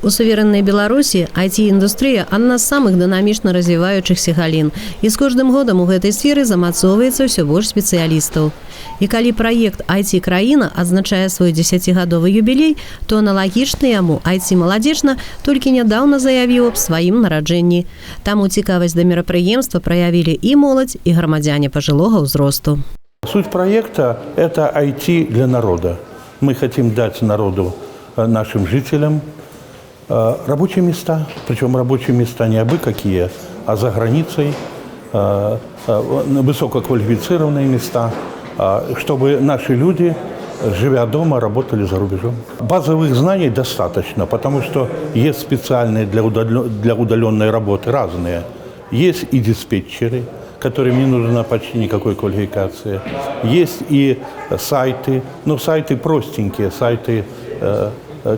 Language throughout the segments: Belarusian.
У суверэннай Беларусі IT-індустрыя — адна з самых дынамічна развіваючыхся галін. І з кожным годам у гэтай сферы замацоўваецца ўсё больш спецыялістаў. І калі праект IT-краіна адзначае свой дзесяцігадовы юбілей, то аналагічны яму IT Маладзечна толькі нядаўна заявіў аб сваім нараджэнні. Таму цікавасць да мерапрыемства праявілі і моладзь, і грамадзяне пажылога ўзросту. Суть проекта – это IT для народа. Мы хотим дать народу, нашим жителям, рабочие места, причем рабочие места не абы какие, а за границей, высококвалифицированные места, чтобы наши люди, живя дома, работали за рубежом. Базовых знаний достаточно, потому что есть специальные для удаленной работы разные. Есть и диспетчеры, которым не нужна почти никакой квалификации. Есть и сайты, но сайты простенькие, сайты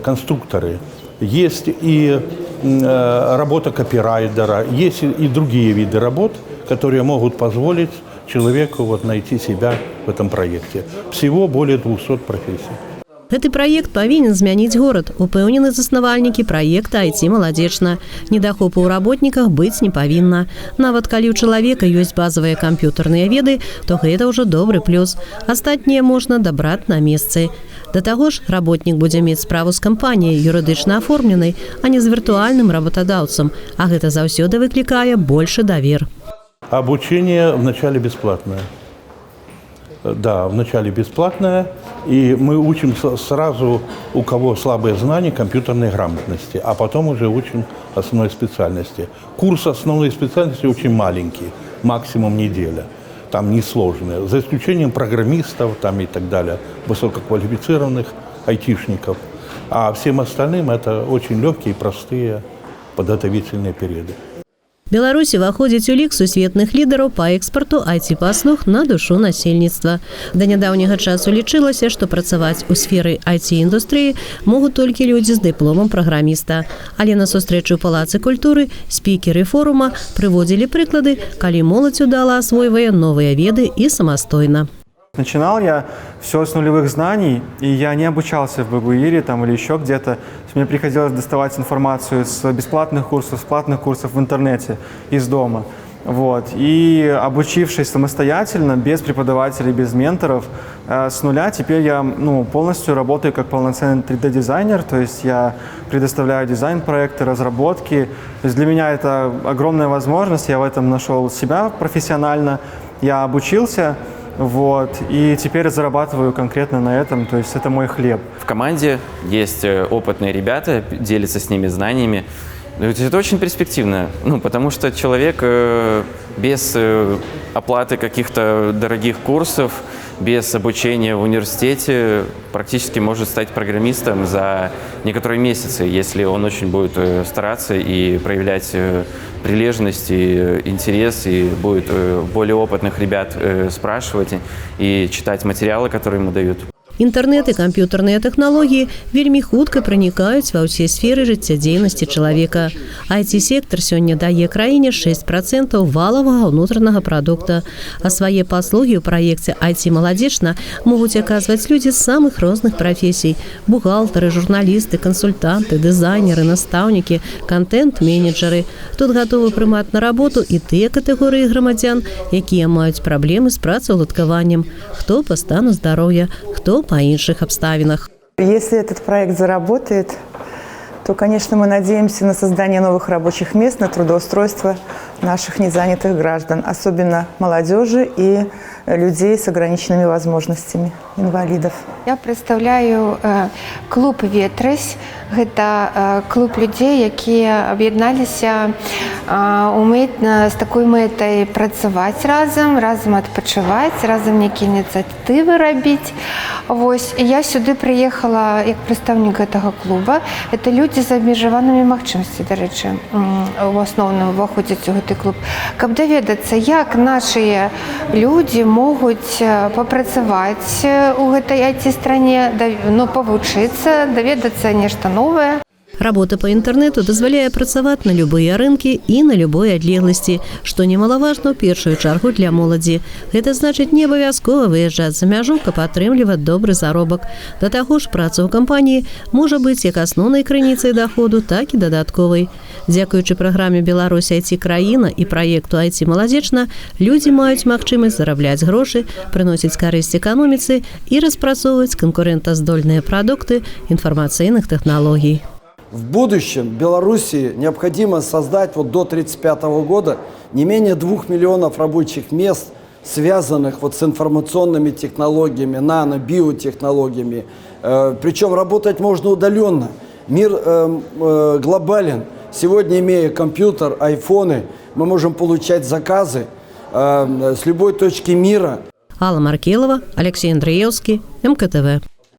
конструкторы. Есть и работа копирайтера, есть и другие виды работ, которые могут позволить человеку вот найти себя в этом проекте. Всего более 200 профессий. Гэты праект павінен змяніць горад, упэўнены заснавальнікі праекта IT Маладзечна. Недахопу ў работніках быць не павінна. Нават калі ў чалавека ёсць базавыя камп'ютарныя веды, то гэта ўжо добры плюс. Астатняе можна дабраць на месцы. Да таго ж, работнік будзе мець справу з кампаніяй, юрыдычна аформленай, а не з віртуальным работадаўцам, а гэта заўсёды выклікае большы давер. Обучение вначале бесплатное. Да, вначале бесплатное. И мы учим сразу, у кого слабые знания компьютерной грамотности, а потом уже учим основной специальности. Курс основной специальности очень маленький, максимум неделя. Там несложные, за исключением программистов там и так далее, высококвалифицированных айтишников. А всем остальным это очень легкие и простые подготовительные периоды. Беларусь уваходзіць у лік сусветных лідараў па экспарту IT-паслуг на душу насельніцтва. Да нядаўняга часу лічылася, што працаваць у сферы IT-індустрыі могуць толькі людзі з дыпломам праграміста. Але на сустрэчы ў Палацы культуры спікеры форума прыводзілі прыклады, калі моладзь удала асвойвае новыя веды і самастойна. Начинал я все с нулевых знаний, и я не обучался в БГУИРе там или еще где-то. То есть мне приходилось доставать информацию с бесплатных курсов, с платных курсов в интернете, из дома. Вот. И, обучившись самостоятельно, без преподавателей, без менторов, с нуля, теперь я, ну, полностью работаю как полноценный 3D-дизайнер, то есть я предоставляю дизайн-проекты, разработки. То есть для меня это огромная возможность, я в этом нашел себя профессионально, я обучился, вот, и теперь зарабатываю конкретно на этом, то есть это мой хлеб. В команде есть опытные ребята, делятся с ними знаниями. Ну, это очень перспективно, ну, потому что человек без оплаты каких-то дорогих курсов, без обучения в университете практически может стать программистом за некоторые месяцы, если он очень будет стараться и проявлять прилежность и интерес, и будет более опытных ребят спрашивать и читать материалы, которые ему дают. Інтэрнэт і камп'ютарныя тэхналогіі вельмі хутка пранікаюць ва ўсе сферы жыццядзейнасці чалавека. IT-сектар сёння дае краіне 6% валавага ўнутранага прадукта. А свае паслугі ў праекце IT Маладзечна могуць аказваць людзі з самых розных прафесій: бухгалтары, журналісты, кансультанты, дызайнеры, настаўнікі, кантэнт-менеджеры. Тут гатовы прымаць на работу і тыя катэгорыі грамадзян, якія маюць праблемы з працаўладкаваннем, хто па стану здароўя, хто па іншых абставінах. Если этот проект заработает, то, конечно, мы надеемся на создание новых рабочих мест, на трудоустройство наших незанятых граждан, особенно молодежи и людей с ограниченными возможностями, инвалидов. Я прадстаўляю клуб «Ветразь». Гэта клуб людзей, якія аб'ядналіся з такой мэтай працаваць разам, разам адпачываць, разам нейкія ініцыятывы рабіць. Вось. І я сюды прыехала як прадстаўнік гэтага клуба. Это людзі з абмежаванымі магчымасцямі, дарэчы, у асноўным уваходзяць у гэты клуб. Каб даведацца, як нашыя людзі могуць папрацаваць у гэтай IT-стране, ну, павучыцца, даведацца нешта новае. Работа па інтэрнэту дазваляе працаваць на любыя рынкі і на любой адлегласці, што немалаважна ў першую чаргу для моладзі. Гэта значыць, не абавязкова выязджаць за мяжу, каб атрымліваць добры заробак. Да таго ж, праца ў кампаніі можа быць як асноўнай крыніцай доходу, так і дадатковай. Дзякуючы праграме «Беларусь IT краіна» і праекту IT Маладзечна, людзі маюць магчымасць зарабляць грошы, прыносіць карысць эканоміцы і распрацоўваць канкурэнтаздольныя прадукты інфармацыйных тэхналогій. В будущем Белоруссии необходимо создать вот до 1935 года не менее 2 миллионов рабочих мест, связанных вот с информационными технологиями, нано, биотехнологиями. Причем работать можно удаленно. Мир глобален. Сегодня, имея компьютер, айфоны, мы можем получать заказы с любой точки мира. Алла Маркелова, Алексей Андреевский, МКТВ.